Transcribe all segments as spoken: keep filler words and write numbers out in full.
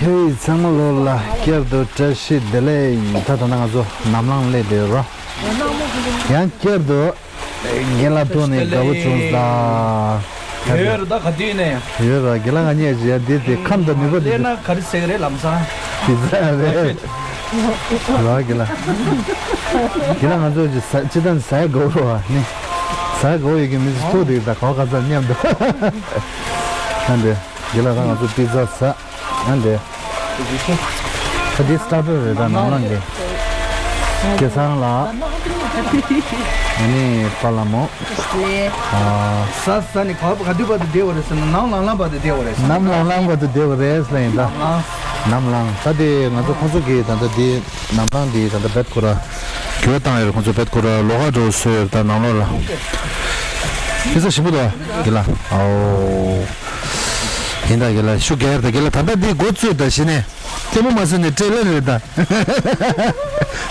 ཁྱེད་ཚང་མ་ལོ་ལ་བསྐྱར་དུ་བཀྲ་ཤིས་བདེ་ལེགས། ད་ད་ནང་ང་ཚོ་ནམ་ལངས་སླེབས་བསྡད་ཡོད་རོ། ཡང་བསྐྱར་དུ་རྒན་ལགས་ཐུག་ནས་དགའ་པོ་བྱུང་ས། ཡོད་རེད་ད་ག་དུས་ནས། ཡོད་ར་རྒན་ལགས། ང་གཉིས་ཀྱི་ཡ་འདི་དེ་ཁམས་དང་ནུས་པ་དེ་སླེབས་ན་ག་རེ་ཟེར་གི་རེད་ལམ་སང་། དེ་ཚ་རེད་ར་རྒན་ལགས། རྒན་ལགས་ང་ཚོ་ཅི་ཟ་ཅི་ད་ཟ་ཡ་དགའ་པོ་རོ་ནི། ཟ་ཡ་དགའ་པོ་ཡོད་ཀྱི་མི་ཚོ་ཐུག་དེ་ད་ག་བ་ག་ཚ་མཉམ་དུ། ཨ་འདི་རྒན་ལགས་ད་ང་ཚོ་པི་ཛ་ཟ། ཨ་འདི། ད་འདི་སྟར་ཊར་རེད་ད་ནམ་ལངས་ཀྱི། སྐལ་བཟང་ལགས། ཨ་ནི་པཱ་ལགས་མོ། ཨ། ཟ་ཟ་ནི་ག་ག་དུས་བར་དུ་བསྡད་པ་རེད་ཟེར་ན་ནམ་ལངས་ལངས་བར་དུ་བསྡད་པ་རེད་ཟེར། ནམ་ལངས་ལངས་བར་དུ་བསྡད་པ་རེད་ཟེར་ཡིན་ད། ནམ་ལངས། ནམ་ལངས་ད་དེ་ང་ཚོ་ཁོང་ཚོ་གི་ད་ལྟ་འདི་ནམ་ལངས་འདི་ད་ལྟ་བེད་ཁོ་ར་གྱོད་བཏང་ཡོད་རེད། ཁོང་ཚོ་བེད་ཁོ་ར་ལོགས་ཀ་འགྲོ་བཟོས་ཡོད་རེད་ད་ནང་ལོགས་ལ། ཨི་ཚ་ཞིམ་པོ་འདུག་གི་ལ། ཨའོ། ཡིན་ད་གི་ལ་ཤུ་གེར་ད་གི་ལ་ད་ལྟ་འདི་འགོ་བཙུགས་ད་གཞི་ནས་ལྟད་མོ་མ་བཟོས་ནས་ཊེ་ལར་རེད་ད།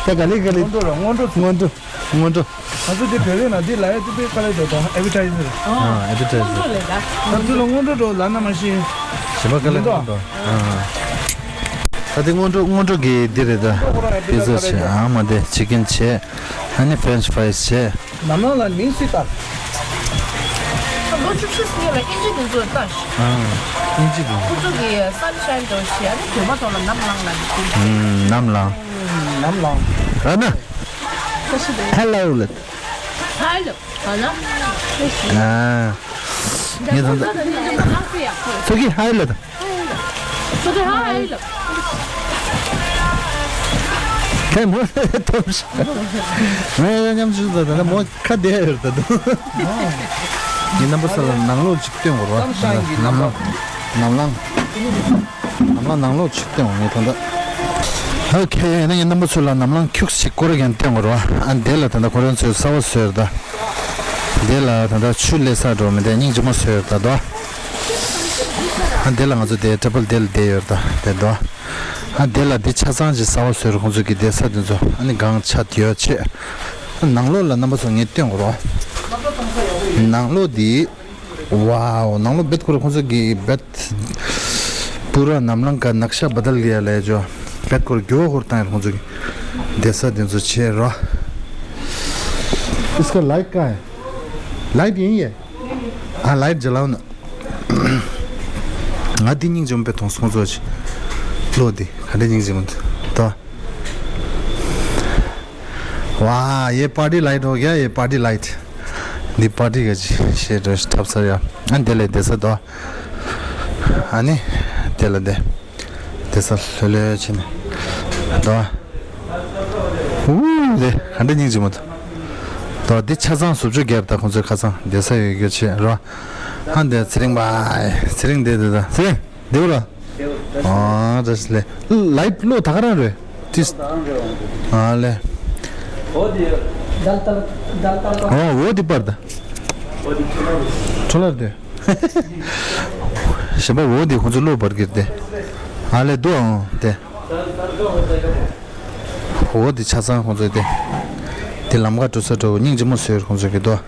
ད་ག་ལེ་ག་ལེ། སྔོན་འགྲོ་ར་སྔོན་འགྲོ། སྔོན་འགྲོ། སྔོན་འགྲོ། ང་ཚོ་འདི་བོད་རིགས་ན་འདི་ལ་ཡ་ཏི་པའི་ཁ་ལེ་དོ་དང་ཨེ་ཝར་ཊའི་ཟར། ཨ་ཨེ་ཝར་ཊའི་ཟར། ད་ཚོ་ལ་སྔོན་འགྲོ་འགྲོ་ལ་ན་མ་ཤི། ཞིམ་པ་ག་ལེ་སྔོན་འགྲོ། ཨ། ད་འདི་སྔོན་འགྲོ་སྔོན་འགྲོ་གི་འདི་རེད་ད། པི་ཛ་བྱས་ཨ་མ་དེ་ཅི་ཀན་བྱས། ཨ་ནི་ཕེ་རེན་ཆི་ཕ་རའི་ཛི་བྱས། ནམ་ལངས་ལ་མིང་སྲིད་ལྟ། ལོ་བཅུ་བཞི་སྔོན་ལ་ཨིན་ཇི་དེ་ཚོ་ལྟ། ཨ། ཨིན་ཇི་དེ་ཚོ། ཁོ་ཚོ་གི་སན་ཤའིན་འགྲོ་ཞེས་ཨ་ནི་དོན་མ་ཐོག་ལ་ནམ་ལངས་ལ་འདི། ཨུམ་ནམ་ལངས། ནམ་ལངས། ར་ན། ཧེ་ལོ་ལེ། ཧེ་ལོ། ཧ་ལོ། ཨ། ངས་ད་ཚོ་གི་ཧེ་ལོ་ད། ཚོ་གི་ཧེ་ལོ། ཁྱེད་མོ་ཐོབ་ཤག་ང་ཡང་མཉམ་ཞུགས་ད་ད་མོ། ཁ་བདེ་ཡོད་ད་དུང་། ངའི་རྣམ་པ་ཚོ་ལ་ནང་ལོགས་ཅིག་སྟོན་དགོས་ར། ནམ་ལངས། ནམ་ལངས། ནམ་ལངས་ནང་ལོགས་ཅིག་སྟོན་དགོས་ངས་ད་ལྟ། ཨོ་ཁེ་ཨ་ནི་ངའི་རྣམ་པ་ཚོ་ལ་ནམ་ལངས་ཁྱུག་ཅིག་སྐོར་ར་ཀྱང་སྟོན་དགོས་ར། ཨ་འདི་ལ་ད་ལྟ་ཁོ་རང་ཚོས་གསར་པ་བཟོས་ཡོད་ད། འདི་ལ་ད་ལྟ་ཆུ་སླེབས་ས་འགྲོ་མི་འདི་སྙིང་རྗེ་མོ་བཟོས་ཡོད་ད་དོ། ཨ་འདི་ལ་ང་ཚོ་དེ་ཊེ་བལ་འདི་ལ་བསྡད་ཡོད་ད་དེ་དོ། ཨ་འདི་ལ་འདི་ཆ་ཚང་ཅིག་གསར་པ་བཟོས་ར་ཁོང་ཚོ་གི་བསྡད་ས་དེ་ཚོ་ཨ་ནི་གང་ཆ་དེ་ཡོད་ཆེ། ནང་ལོགས་ལ་རྣམ་པ་ཚོ་ངས་སྟོན་དགོས་རོ། ནང་ལོགས་འདི། ཝའོ། ནང་ལོགས་བེད་ཁོ་ར་ཁོང་ཚོ་གི་བེད། པུ་ར་ནམ་ལངས་ཀ་ནག་ཤ་བ་དལ་གི་ཡ་ལས་ཇོ། བེད་ཁོ་ར་འགྱུར་བ་ཁོ་ར་བཏང་ཡ་ཁོང་ཚོ་གི་བསྡད་ས་དེ་ཚོ་བྱས་རོ། इसका लाइट कहाँ है? लाइट यही है। हाँ, लाइट जलाओ ना। ང་འདི་སྙིང་རྗེ་མོ་དཔེ་མཐོང་སོང་ཚོ་ཅི། ལོ་འདི་ག་འདྲ་སྙིང་རྗེ་མོ་འདུག་ད། वाह, ये पार्टी लाइट हो गया, ये party light. འདི་པར་ཊི་ག་ཅི་ཞེས་འགྲོ་ཞིག་འཁྲབ་ཚར་ཡ། ཨ་འདི་ལས་བསྡད་ས་དོ། ཨ་ནི་འདི་ལ་བསྡད། བསྡད་ས་ལྷོད་ལྷོད་བྱས་ནས་དོ། ཨུ་དེ་ག་འདྲ་སྙིང་རྗེ་མོ་འདུག་དོ། འདི་ཆ་ཚང་བཟོ་བཅོས་རྒྱབ་ད་ཁོང་ཚོའི་ཁ་སང་བསྡད་ས་ཡོད་རྒྱུ་བྱས་རོ། ཨ་འདི་ཚེ་རིང་བ། ཚེ་རིང་བསྡད་འདུག་ད་ཚེ་རིང་བསྡད་པ་ར། ཨ་རེད་ལེ། ལའིཊ་ལོ་ད་ག་རང་རེད། ཏིས། ཨ་ལེ། ཨོ་འོ་འདི་པར་ད། ཁྲོ་ལར་དེ། གཞན་པ་འོ་འདི་ཁོང་ཚོ་ལོ་པར་གིར་དེ། ཨ་ལེ་དུ་ཨང་དེ། འོ་འདི་ཆ་ཚང་ཁོང་ཚོ་དེ། དེ་ལམ་ཁ་འགྲོ་ས་འགྲོ་སྙིང་རྗེ་མོ་བཟོས་ཁོང་ཚོ་གི་དོ།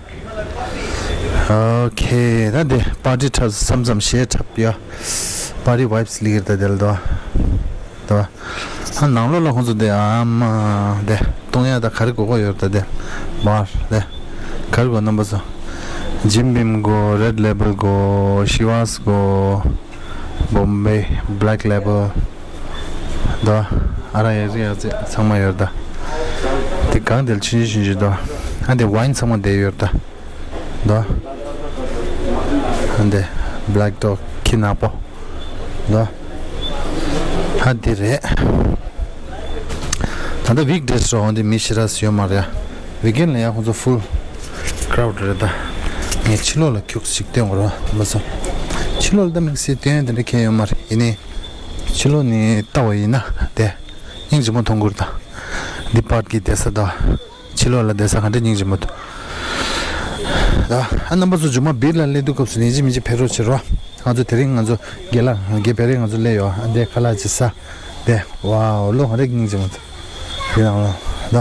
ཨོ་ཁེ། ད་འདི་པར་ཊི་འཁྲབ་མཚམས་མཚམས་གཞས་འཁྲབ་ཡ། པར་ཊི་ཝའིབ་སི་ལི་གིར་ད་དེ་ལ་དོ། དོ། ཨ་ནང་ལོགས་ལ་ཁོང་ཚོ་དེ་ཨ་མ་དེ་གཏོང་ཡ་ད་ག་རེ་དགོས་གོ་ཡོད་ད་དེ། བར་དེ་ག་རེ་དགོས་རྣམ་པ་ཚོ། ཇིམ་བིམ་དགོས། རེད་ལེ་བལ་དགོས། ཤི་ཝཱས་དགོས། བོམ་བེ་བྷེ་ལེག་ལེ་བལ། དོ། ཨ་ར་ཡ་ཟི་ཡ་ཟི་ཚང་མ་ཡོད་ད། དེ་གང་དེ་ལ་ཆུང་ཆུང་ཆུང་ཆུང་དོ། ཨ་དེ་ཝའིན་ཚང་མ་དེ་ཡོད་ད། དོ། ཨ་དེ་བྷེ་ལེག་ཏོག་ཁྱི་ནག་པོ། དོ། ཨ་དེ་རེད། ད་ལྟ་ཝིག་ཌེ་སི་རོ་འོན་ཏེ་མི་ཞེ་དྲགས་ཡོད་མ་རེད་ཡ། ཝིག་ཨེན་ལ་ཡ་ཁོང་ཚོ་ཕུལ་ཀྲའུཌ་རེད་ད། ངས་ཕྱི་ལོགས་ལ་ཁྱུག་ཅིག་སྟོན་དགོས་རོ་མ་སོང་། ཕྱི་ལོགས་ལ་ད་དམིགས་བསལ་སྟོན་དེ་འདྲ་གང་ཡོད་མ་རེད། ཡིན་ནའི་ཕྱི་ལོགས་ནས་ལྟ་བ་ཡིན་ན་དེ་སྙིང་རྗེ་མོ་མཐོང་གི་རེད་ད། འདི་པར་ཊི་གི་བསྡད་ས་དང་། ཕྱི་ལོགས་ལ་བསྡད་ས་ག་འདྲ་སྙིང་རྗེ་མོ་འདུག་ད་ཨ་རྣམ་པ་ཚོ་མཇུག་མ་སྦིར་ལ་སླེབས་དུས་སྐབས་སུ་ཡིན་གཅིག་མིན་གཅིག་ཕེབས་རོགས་བྱེད་རོགས། ང་ཚོ་དེ་རིང་ང་ཚོ་དགེ་ལགས་དགེ་བེ་རི་ང་ཚོ་སླེབས་ཡོད། ཨ་འདྲའི་ཁ་ལག་ཅིག་ཟ། དེ་ཝའོ་བློ་ག་འདྲ་སྙིང་རྗེ་མོ་འདུག་དེ་ནང་ལ་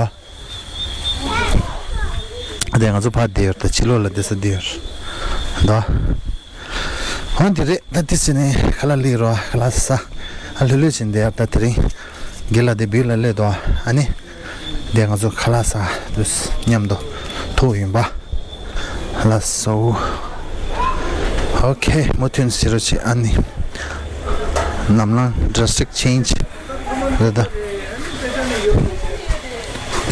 ད། དེ་ང་ཚོ་ཕར་བསྡད་ཡོད་ད། ཕྱི་ལོགས་ལ་བསྡད་ས་འདི་ཡོད་ད། ཧོན་དེ་རེད་ད། དེ་ཕྱི་ནས་ཁ་ལག་སླེབས་རོགས། ཁ་ལག་ཟ། ལྷོད་ལྷོད་བྱས་འདི་ཡར་ད་དེ་རིང་དགེ་ལགས་དེ་བིར་ལ་སླེབས་འདུག་ཨ་ནི་དེ་ང་ཚོ་ཁ་ལག་ཟ་འདུག་མཉམ་དུ་ཐུག་ཡིན་པ། ལགས་སོ། ཨོ་ཁེ། མུ་མཐུད་བྱེད་རོགས་བྱེད། ཨ་ནི་ནམ་ལངས་drastic change རེད་ད།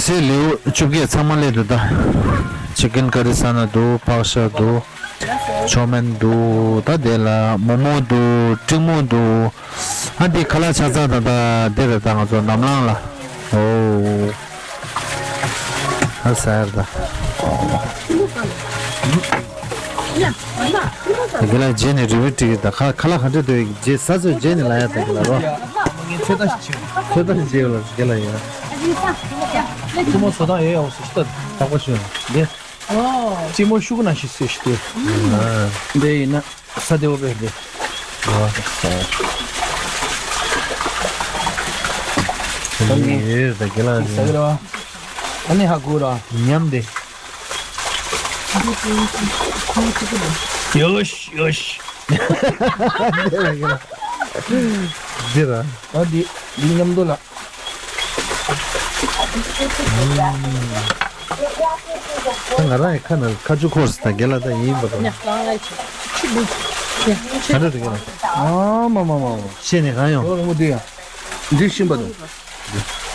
སའི་ལེའུ་བཅོ་བརྒྱད་ཚང་མ་སླེབས་འདུག་ད། chicken curry ཟ་ན་འདུག་པག་ཤ་འདུག་ཆོ་མེན་འདུག་ད་དེ་ལ་མོག་མོག་འདུག་ཀྲིན་མོག་འདུག་ཨ་འདི་ཁ་ལག་ཆ་ཚང་ད་ད་འདི་རེད་ད། ང་ཚོ་ནམ་ལངས་ལ། ཨོ། ཨ་ཟེར་ད། དགེ་ལགས་རྗེས་ནས་རི་བོ་ཊི་ད་ཁ་ཁ་ལག་ག་འདྲ་འདུག་རྗེས་ས་ཚོད་རྗེས་ནས་ལ་ཡ་ད་དགེ་ལགས་རོ། ཚོད་ལྟ་ཞིག་བྱེད། ཚོད་ལྟ་ཞིག་བྱེད་ལ་དགེ་ལགས་ཡ། ཁྱི་མོ་བཟོ་སྟངས་ཡོད་ཡག་པོ་ཞིག་ལྟ་དག་པ་ཞུ་ཡང་འདི། ཨོ། ཅི་མོ་ཤུ་གུ་ན་ཤི་སེ་ཤི་ཏེ། འདི་ཡིན་ན་ས་དེ་བོ་པས་འདི། ཡོད་ད་དགེ་ལགས་ས་གི་ར། ཨ་ནི་ཧ་གོ་ར། ཉམས་ཏེ། ཡོ་ཤི་ཡོ་ཤི། འདི་ར། ཨ་འདི་འདི་མཉམ་དུ་ལ། ད་ང་རང་ཡི་ཁ་ནང་ཁ་ཆུ་འཁོར་སི་ད་རྒན་ལགས་ད་ཡིན་པ་དང་། ག་འདྲ་འདུག་རྒན་ལགས། ཨ་མ་མ་མ་མ། ཤེས་ནས་གང་ཡོང་། ཡོང་རུང་མོ་འདི་ཡ། འདི་ཤིན་པ་དང་།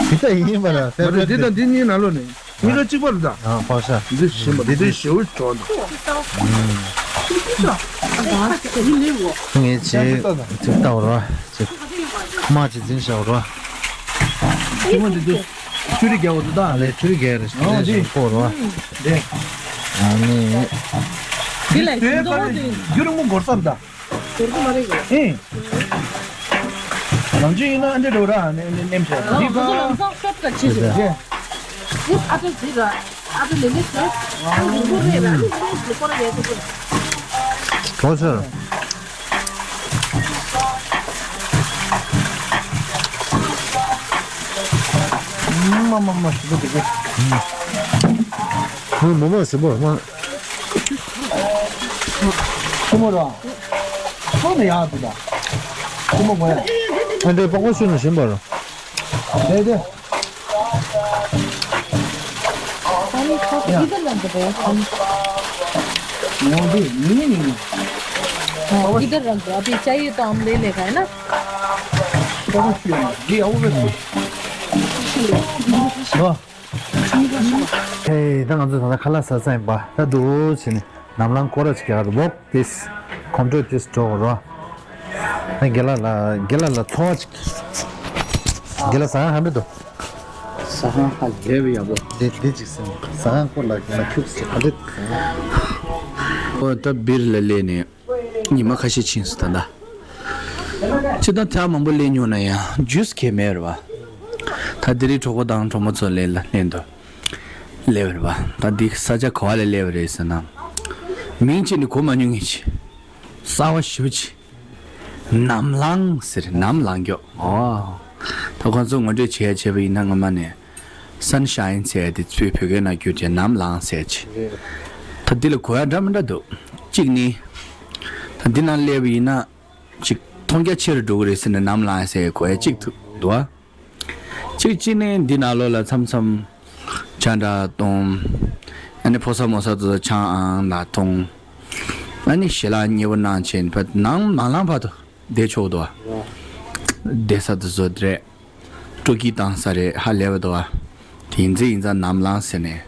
འདི་ད་ཡིན་པ་ལ་ཕན་ཕན་འདི་དང་འདི་གཉིས་ནང་ལོགས་ནས་གཉིས་ཀ་གཅིག་པ་རེད་ད། ཨ་ཕག་ཤ། འདི་ཤིན་པ་འདི་འདི་ཞེའུ་གྲོགས་འདུག་ངས་ཅིག་ཅིག་ལྟ་བར་བ་ཅིག་དམག་ཅིག་འཛིན་བཞག་བར་བ། ཁྱི་མོ་འདི་དུས་ཆུ་རི་རྒྱག་འོ་དུ་ད་ལས་ཆུ་རི་རྒྱག་རེ་ཨོ་ཞིག་འདི་སྐོར་བ། འདི། ཨ་ནི། འདི་ལས་ཞིང་འདོགས་པ་དེ་རྒྱུ་རིང་མོ་འགོར་ཙམ་ད། འགོར་གི་མ་རེད་གོ་ཨེ། ནམ་རྒྱུན་ཡིན་ན་ཨ་འདྲ་འགྲོ་ར་ནེམ་ནེམ་ཤ་འདི་ང་ཚོ་ལམ་སང་ཤོབ་ཀ་ཆེ་ཞིག་རེད། འདི་ཨ་ཏྲ་འདི་ར་ཨ་ཏྲ་ལེ་ལེ་ཟེར་ཨ་ཏྲ་འགོར་རེད་ར་ཨ་ཏྲ་འགོར་རེད་ཡ་ཏྲ་འགོར། གོ་ཚར། མ་མ་མ་ཞིག་པོ་དེ་གི། ཁོང་མོ་མ་ཞིག་པོ་མ། ཁོ་མོ་ར། ཁོ་ནི་ཡག་འདུག་ད། ཁོ་མོ་གོ་ཡ། ཨ་འདྲའི་པགས་པ་ཤུ་ན་ཞིམ་པ་ར། དེ་དེ། पानी थोड़ा इधर रख दो पानी। वो भी नहीं नहीं नहीं। हाँ, इधर रख दो। अभी चाहिए तो हम ले लेगा, है ना? ये आओ बे। वाह। ཧེ། ད་ང་ཚོ་ད་ལྟ་ཁ་ལག་ཟ་ས་ཡིན་པ། ད་འདུག་བྱས་ནས་ནམ་ལངས་སྐོར་ར་ཅིག་རྒྱག་ག་འདུག་བོག་ཏིས་གོམ་བགྲོད་ཏིས་འགྲོ་གི་རོ། ད་རྒན་ལགས་ལ་རྒན་ལགས་ལ་ཚོར་བ་ཅིག་རྒན་ལགས་ཟ་ཁང་ག་འདྲ་འདུག་ཟ་ཁང་ཧ་ལས་པའི་ཡག་པོ། འདི་འདི་ཅིག་ཟིན་ཟ་ཁང་སྐོར་ལ་རྒན་ལགས་ཁྱུག་ཅིག་ག་འདྲ་འདུག་ཨོ་ད་བིར་ལ་སླེབས་ནས། ཉི་མ་ཁ་ཤས་ཕྱིན་སོང་ད་ལྟ། སྤྱིར་བཏང་ཐེངས་མང་པོ་སླེབས་མྱོང་ན་ཡང་ཇུས་ཁེལ་མེད་རེད་བ། ད་དེ་རིང་གྲོགས་པོ་དང་གྲོགས་མོ་ཚོ་སླེབས་ལ་སླེབས་འདུག་སླེབས་རེད་བ། ད་འདི་ས་ཆ་ག་བ་ལ་སླེབས་རེད་ཟེར་ན། མིང་ཅིག་ནི་གོ་མ་མྱོང་མཁན་ཅིག་གསར་བ་ཞེ་པོ་ཅིག་ནམ་ལངས་ཟེར། ནམ་ལངས་མགྱོགས། ཨོ། ད་ཁོང་ཚོ་ངོ་སྤྲོད་བྱེད་ཡ་བྱས་པ་ཡིན་ན་སྔོན་མ་ནས། སན་ཤ་ཡིན་ཟེར་ཡ་དེ་ཚུར་བོད་སྐད་ནང་བསྒྱུར་བྱས་ནམ་ལངས་ཟེར་ཡ་ཅིག་ད་འདི་ལ་གོ་ཡ་འདྲ་མི་འདྲ་འདུག་གཅིག་ནི། ད་འདི་ནང་སླེབས་པ་ཡིན་ན། ཅིག་མཐོང་རྒྱ་ཆེ་རུ་འགྲོ་གི་རེད་ཟེར་ནས་ནམ་ལངས་ཟེར་གོ་ཡ་གཅིག་འདུག་འདུག་ཨ། གཅིག་གཅིག་ནི་འདི་ནང་ལོགས་ལ་མཚམས་མཚམས་ཇ་འདྲ་འཐུང་། ཨ་ནི་ཕོ་གསར་མོ་གསར་དེ་ཚོ་ཆང་ཨང་འདྲ་འཐུང་། ཨ་ནི་ཞལ་ལག་མཉེས་པོ་གནང་བྱས་ནས་ནམ་མ་ལངས་བར་དུ་བསྡད་ཆོག་འདུག་ཨ། བསྡད་ས་དེ་ཚོ་དེ་རེད། སྤྲོ་སྐྱིད་བཏང་ས་རེད། ཧ་ལས་པ་འདུག་ཨ། དེ་ཡིན་ཙང་ཡིན་ཙང་ནམ་ལངས་ཟེར་ནས།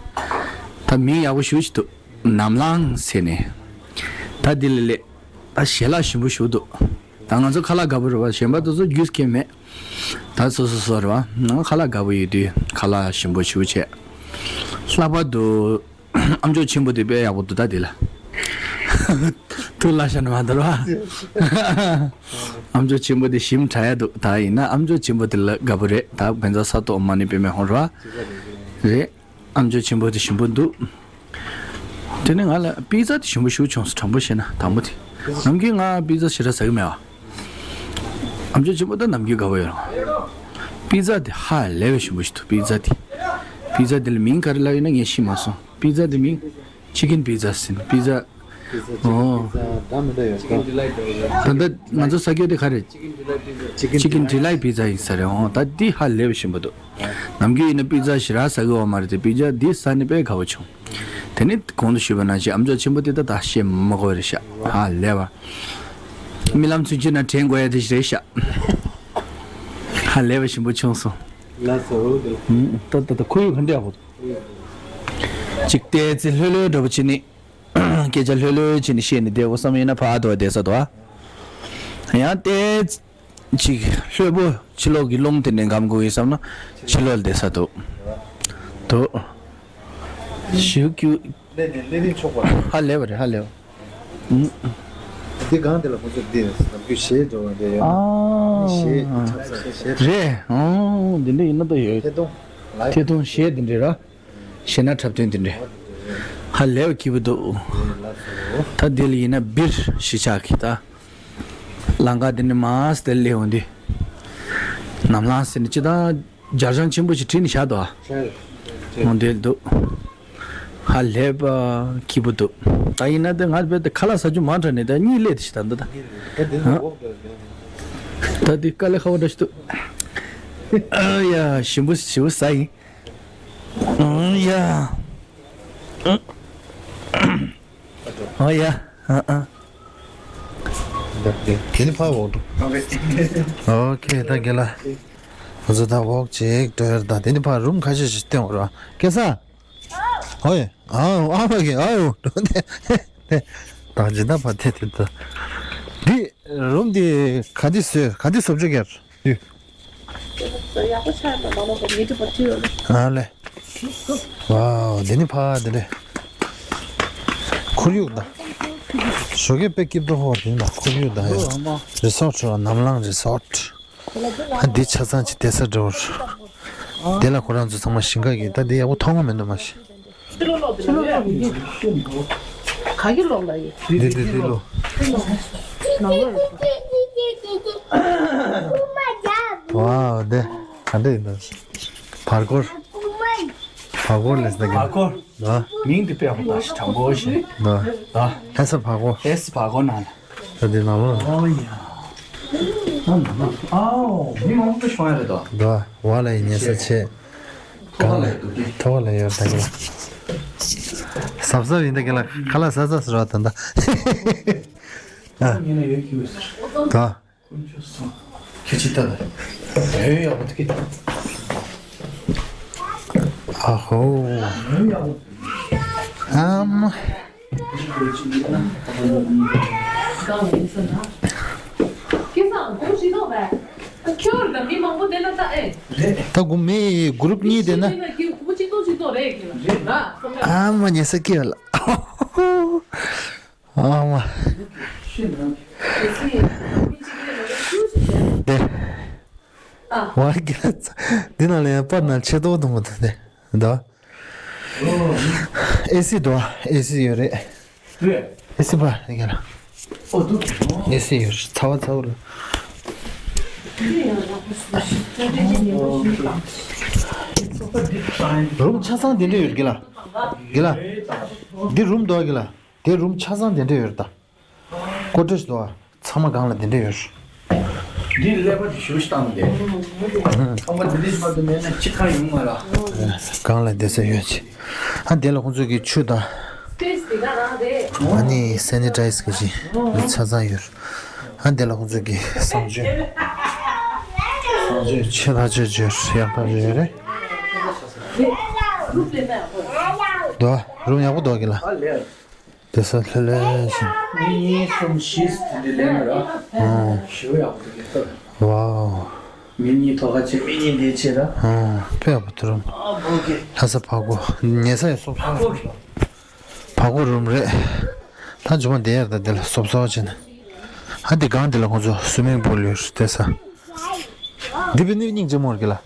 ད་མིང་ཡག་པོ་ཞེ་པོ་ཅིག་འདུག་ནམ་ལངས་ཟེར་ནས། ད་འདི་ལ་སླེབས། ད་ཞལ་ལག་ཞིམ་པོ་ཞེ་པོ་འདུག་ད་ང་ཚོ་ཁ་ལག་དགའ་པོ་རེད་བ། གཞན་པ་དེ་ཚོ་རྒྱུས་ཁེལ་མེད། ད་སོ་སོ་སོ་རེད་བ། ང་ཁ་ལག་དགའ་པོ་ཡོད་དུས་ཁ་ལག་ཞིམ་པོ་ཞེ་པོ་བྱས། ལྷག་པར་དུ་ཨ་མཆོག་ཆེན་པོ་དེ་དཔེ་ཡག་པོ་འདུག་ད་འདི་ལ། ཐུགས་ལ་ཤ་ན་མ་འདོར་བ། ཨ་མཆོག་ཆེན་པོ་དེ་ཞིམ་དྲགས་ཡ་འདུག་ད་ཡིན་ན་ཨ་མཆོག་ཆེན་པོ་དེ་ལ་དགའ་པོ་རེད། ད་བན་ཚ་ས་ཏོག་མ་ནི་པའི་མེ་ཧོང་རེད་བ། རེད། ཨ་མཆོག་ཆེན་པོ་དེ་ཞིམ་པོ་འདུག་དེ་ནས་ང་ལ་པི་ཛ་དེ་ཞིམ་པོ་ཞེ་པོ་བྱུང་སོང་། དྲང་པོ་བཤད་ན་དང་པོ་དེ། ནམ་རྒྱུན་ང་པི་ཛ་ཞེ་དྲག་ཟ་གི་མེད་བ། ཨ་མཆོག་ཆེན་པོ་ད་ནམ་རྒྱུན་དགའ་པོ་ཡོད་རེད། པི་ཛ་དེ་ཧ་ལས་པའི་ཞིམ་པོ་ཞིག་འདུག་པི་ཛ་དེ། པི་ཛ་དེ་ལ་མིང་ག་རེ་ལབ་ཡོད་ན་ངས་ཤེས་མ་སོང་། པི་ཛ་དེ་མིང་ཅི་ཀེན་པི་ཛ་ཟེར་ནས། པི་ཛ་ པི་ཛ། ཨོ། པི་ཛ་འདྲ་མི་འདྲ་ཡོད་ཀྱང་། ད་ལྟ་ང་ཚོ་ཟ་རྒྱུ་དེ་ག་རེ། ཅི་ཀིན་ཌི་ལའིཊ་པི་ཛ་ཡིན་ས་རེད། ཨོ། ད་འདི་ཧ་ལས་པ་ཞིམ་པོ་འདུག། ནམ་རྒྱུན་ཡིན་ན་པི་ཛ་ཞེ་དྲག་ཟ་གི་ཡོད་མ་རེད་དེ། པི་ཛ་འདི་ཟ་ནས་དཔེ་དགའ་པོ་བྱུང་། དེ་ནི་གོང་དུ་ཞུས་པ་ནང་བཞིན་ཨ་མཆོག་ཆེན་པོ་དེ་ད་ད་བཤད་མ་དགོས་པ་རེད་ཤག། ཧ་ལས་པ། རྨི་ལམ་ཚུན་ཆད་ན་དྲན་དགོས་ཡ་དེ་ཞིག་རེད་ཤག། ཧ་ལས་པ་ཞིམ་པོ་བྱུང་སོང་། ལགས་སོ། ད་ད་ད་ཁོར་ཡུག་ག་འདྲ་ཡག་པོ་འདུག། ཅིག་ལྟས་ཚེ་ལྷོད་ལྷོད་འདྲ་པོ་བྱེད་ནི། སྐད་ཆ་ལྷོད་ལྷོད་བྱས་ནས་བཤད་ནས་བསྡད་འོ་བསམ་ཡིན་ན་ཕར་དོར་བསྡད་ས་འདུག་ཨ། ཡང་ལྟས་ཅིག་ལྷོད་པོ་ཕྱི་ལོགས་ཀྱི་རླུང་དེ་ནས་སྒམ་དགོས་ཡིན་བསམ་ན་ཕྱི་ལོགས་ལ་བསྡད་ས་འདུག། འདུག། ཞུ་ཀྱུ། ལས་ནས་ལས་རིགས་ཆོག་པ། ཧ་ལས་པ་རེད། ཧ་ལས་པ། ཨུམ། འདི་སྒང་དེ་ལ་ཁོ་ཚོ་འདི་ནམ་རྒྱུན་གཞས་འགྲོ་བ་འདྲ་ཡོད། ཨ། གཞས་འཁྲབ་ས་གཞས་འཁྲབ། རེད། ཨོ། འདི་འདྲ་ཡིན་ན་ད་ཡོད། ཐད་གཏོང་། ལའིབ། ཐད་གཏོང་གཞས་འདི་འདྲ་ར། གཞས་སྣ་འཁྲབ་སྟོན་འདི་འདྲ། ཧ་ལས་པ་སྐྱིད་པོ་འདུག། ད་འདི་ལ་ཡིན་ན་སྦིར་གཞིས་ཆགས་ཀྱི་ད། ལམ་ཁ་འདི་ནས་མར་སླེབས་འོང་དུས། ནམ་ལངས་ཟེར་ནས་སྤྱིར་བཏང་སྦྱར་བྱང་ཆེན་པོ་ཞིག་བྲིས་ནས་བཞག་འདུག་ཨ། འོ་འདི་འདུག། ཧ་ལས་པ་སྐྱིད་པོ་འདུག། ད་ཡིན་ན་དེ་ང་རྦད་དེ་ཁ་ལག་ཟ་རྒྱུ་མང་དྲགས་ནས་ད་གཉིད་སླེབས་དེ་ཞིག་ད་འདི་ད། ད་འདི་ལ་འོག་ད་འདི་དཀའ་ལས་ཁག་པོ་འདྲ་ཞིག་འདུག། ཨ་ཡ། ཞིམ་པོ་ཞིམ་པོ་ཟ་ཡིན། ཨ་ཡ། ཨ་ཡ། ཨ་ཨ། དེ་ནི་ཕར་འོག་འགྲོ། ཨོ་ཁེ། ད་རྒན་ལགས། ང་ཚོ་ད་འོག་ཅིག་འགྲོ་ཡར་ད། དེ་ནི་ཕར་རུམ་ཁ་ཤས་ཤིག་སྟོན་འོང་ར། སྐལ་བཟང་། ཨོ་ཡ། ཨའོ། ཨ་མ་གི་ཨའོ། ད་ཇི་ད་ཕར་དེ་དེ་ད། འདི་རུམ་འདི་ག་འདི་བཟོས། ག་འདི་བཟོ་བཅོས་རྒྱབ། ཡག་པོ་ཆགས་ཡོད་པ་མ་མང་པོ་ཉིན་གྲུ་པ་ཐུ་ཡོད་ལ། ཨ་ལེ། ཝའོ། འདི་ནི་ཕ་འདི་རེད། ཁོར་ཡུག་དང་། ཞོགས་ཀས་དཔེ་སྐྱིད་པོ་ཧོ། འདི་ནི་ཁོར་ཡུག་དང་ཡོད། རི་སོར་ཊི་ར། ནམ་ལངས་རི་སོར་ཊི། ཨ་འདི་ཆ་ཚང་ཅིག་བསྡད་ས་འདྲ་བོ། དེ་ལ་ཁོ་རང་ཚོ་ཚང་མ་ཞིང་ཁ་གི། ད་འདི་ཡག་པོ་མཐོང་གི་མི་འདུག་མ་གཞི། ག་གི་ལོག་ལ་ཡོད། འདི་འདི་འདི་ལོ། ནང་ལོགས་ཡོད། ཝའོ། འདི་ག་འདྲ་ཡིན་ནམ། བར་སྐོར། བར་སྐོར་ལས་ཟེར་གི། བར་སྐོར། ད། མིང་འདི་དཔེ་ཡག་པོ་ད་ཞིག་དྲང་པོ་ཞིག། ད། ད། ལྷ་ས་བར་སྐོར། ལྷ་ས་བར་སྐོར་ནང་ལ། ད་འདི་ནང་ལོགས། ཨོ་ཡ། ཨ་ནང་ལོགས། ཨའོ། མི་མང་པོ་ཤོང་ཡ་རེད་དོ། ད། ཝ་ལ་ཡི་ཉལ་ས་བྱས། གང་ལ། ཐོག་ལ་ཡོད་ད་གི་ལ། གཟབ་གཟབ་ཡིན་ད་གི་ལ། ཁ་ལག་ཟ་ཟ་ཟེར་བ་ད་ད། ཨ། ཉིན་ན་ཡོད་ཀྱི་ཡོད་ཟེར། ད། ཀུན་སྤྱོད་བཟང་། ཁྱེད་ཅི་ལྟ་ལ། ཡོད་ཡག་པོ་འདུག་གི། ཨ་ཧོ། ཨམ། ད་དགོང་མི་གུ་རུབ་གཉིས་བསྡད་ན། ཨ་མ་ཉལ་ས་སྐྱིད་ལ། ཨ་མ། དེ། ཝ་རྒྱ་ཚ། འདི་ནང་ལ་ཡང་པར་ནང་ཆེ་ཏོག་ཏོ་མོ་དེ་འདུག། ཨེ་སི་འདུག། ཨེ་སི་ཡོད་རེད། ཨེ་སི་པ་རྒན་ལགས། ཨེ་སི་ཡོད་རེད། ཚ་བ་ཚ་བ་རེད། རུམ་ཆ་ཚང་དེ་འདྲ་ཡོད་རྒན་ལགས། རྒན་ལགས། འདི་རུམ་འདུག་རྒན་ལགས། དེ་རུམ་ཆ་ཚང་དེ་འདྲ་ཡོད་རེད་ད། ཀོ་ཊེཇ་དོ། ཚང་མ་སྒང་ལ་དེ་འདྲ་ཡོད། འདི་ཀླད་པ་དེ་ཞུ་ཞིག་བཏང་སྟེ། ཁང་པ་དེ་འདྲ་ཞིག་མ་གཏོགས་མེད་ན་ཅི་གང་ཡོང་མ་ར། སྒང་ལ་བསྡད་ས་ཡོད་ཅི། ཨ་དེ་ལ་ཁོང་ཚོ་གི་ཆུ་དང་། ཨ་ནི་སེ་ནི་ཊའི་ཛི་གི་ཅི་འདི་ཆ་ཚང་ཡོད། ཨ་དེ་ལ་ཁོང་ཚོ་གི་གསང་སྤྱོད། གསང་སྤྱོད་ཆེ་ཐག་ཆོད་ཆོད་ཡག་ཐག་ཆོད་ཡོད་རེད། དོ། རུམ་ཡག་པོ་འདུག་གི་ལ། དེ་ས་ལྷོད་ལྷོད་བཞིན། མི་གཉིས་གསུམ་བཞི་དེ་འདྲ་ལེན་ན་ར། ཨང་། ཞེ་པོ་ཡག་པོ་འདུག་གི་ལྟོས། ཝའོ། མི་གཉིས་ཐོག་ཁ་ཆེ། མི་གཉིས་དེ་ཆེ་ར། ཨང་། དཔེ་ཡག་པོ་འདུག་རུམ། ཨ་བོ་གི། ལྷ་ས་བར་སྐོར། ཉལ་ས་ཡང་སོབ་སོབ། བར་སྐོར། བར་སྐོར་རུམ་རེད། ད་མཇུག་མ་དེ་ཡར་ད་དེ་ལ་སོབ་སོབ་བྱས་ན། ཨ་དེ་སྒང་དེ་ལ་ཁོང་ཚོ་སུའི་མིང་པུལ་ཡོད་རེད་དེ་ས། འདི་བི་ནི་སྙིང་རྗེ་མོ་རེད་གི་ལ།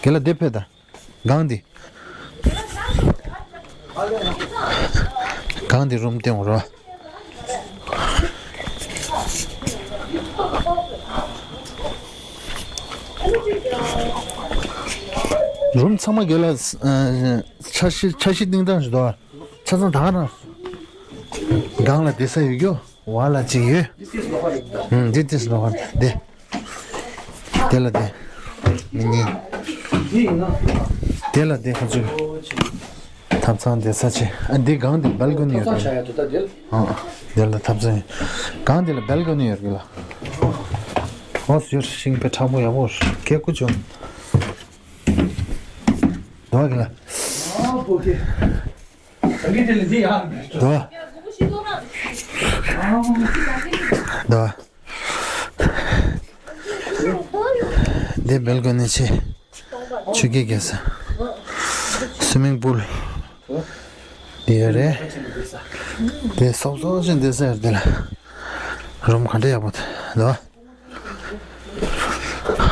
གི་ལ་དེ་ཕེ་ད། སྒང་འདི། སྒང་འདི་རུམ་སྟེང་རོ། རུམ་ཚང་མ་གི་ལ། ཨ་འཆར་གཞི། འཆར་གཞི་གཏིང་ཐང་ཞིག་འདུག་ཨ། ཆ་ཚང་ད་ག་རང་། སྒང་ལ་བསྡད་ས་ཡོད་རྒྱུ། བ་ལ་ཅིག་ཡོད། ཨུམ། འདི་ཏིས་ལོ་ཧར་འདི། དེ་ལ་དེ། མི་ཉན། དེ་ལ་དེ་ཁ་ཚུགས། ཐབ་ཚང་དེ་ས་ཆེ། ཨ། འདི་སྒང་དེ་སྦལ་ཀོ་ནི་ཡོད་རེད། ཨ། དེ་ལ་ཐབ་ཚང་ཡོད། སྒང་དེ་ལ་སྦལ་ཀོ་ནི་ཡོད་རེད་ལ། ཨོ་ཟེར་ཤིང་པའི་ཁྲ་བོ་ཡག་པོ་སྐད་ཀུ་བྱུང་། དོ་གི་ལ། དོ། དོ། འདི་སྦལ་ཀོ་ནི་ཆེ། ཆུ་སྐྱེས་རྒྱལ་ས། སུའི་མིང་པུལ། འདི་ཡོད་རེད། འདི་སོབ་སོབ་ཅིག་འདི་ཟེར་འདི་ལ། རུམ་ག་འདྲ་ཡག་པོ་འདུག་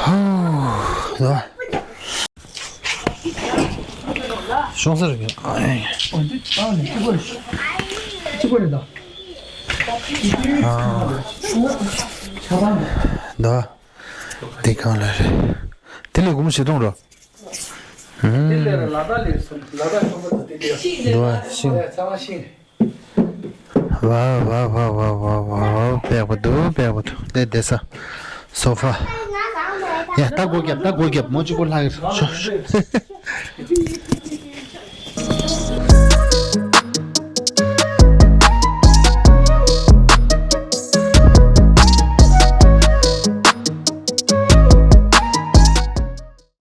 ཧོ། འདུག་ཤོང་ས་རེད། ཨ། ཨེ། ཨོ། འདི་ཨ་ནི་གཅིག་པ་རེད། གཅིག་པ་རེད་ད། ཨ། ཆ་ཚང་རེད། འདུག་འདི་གང་ལ་རེད། དེ་ལས་སྒོར་མོ་བཞི་སྟོང་རོ། ཨུམ། དེ་ལས་ལ་དྭགས་ལས་སུ་ལ་དྭགས་ཤོང་པ་དེ་དེ་འདུག་ཨ། ཤིང་། ཚ་བ་ཤིང་། ཝའོ་ཝའོ་ཝའོ། དཔེ་ཡག་པོ་འདུག་དཔེ་ཡག་པོ་འདུག་དེ་བསྡད་ས། སོ་ཕ། ཡ། ད་སྒོ་རྒྱབ། ད་སྒོ་རྒྱབ། མོ་གཅིག་པོ་ལྷག་གི་རེད། ཤོག་ཤོག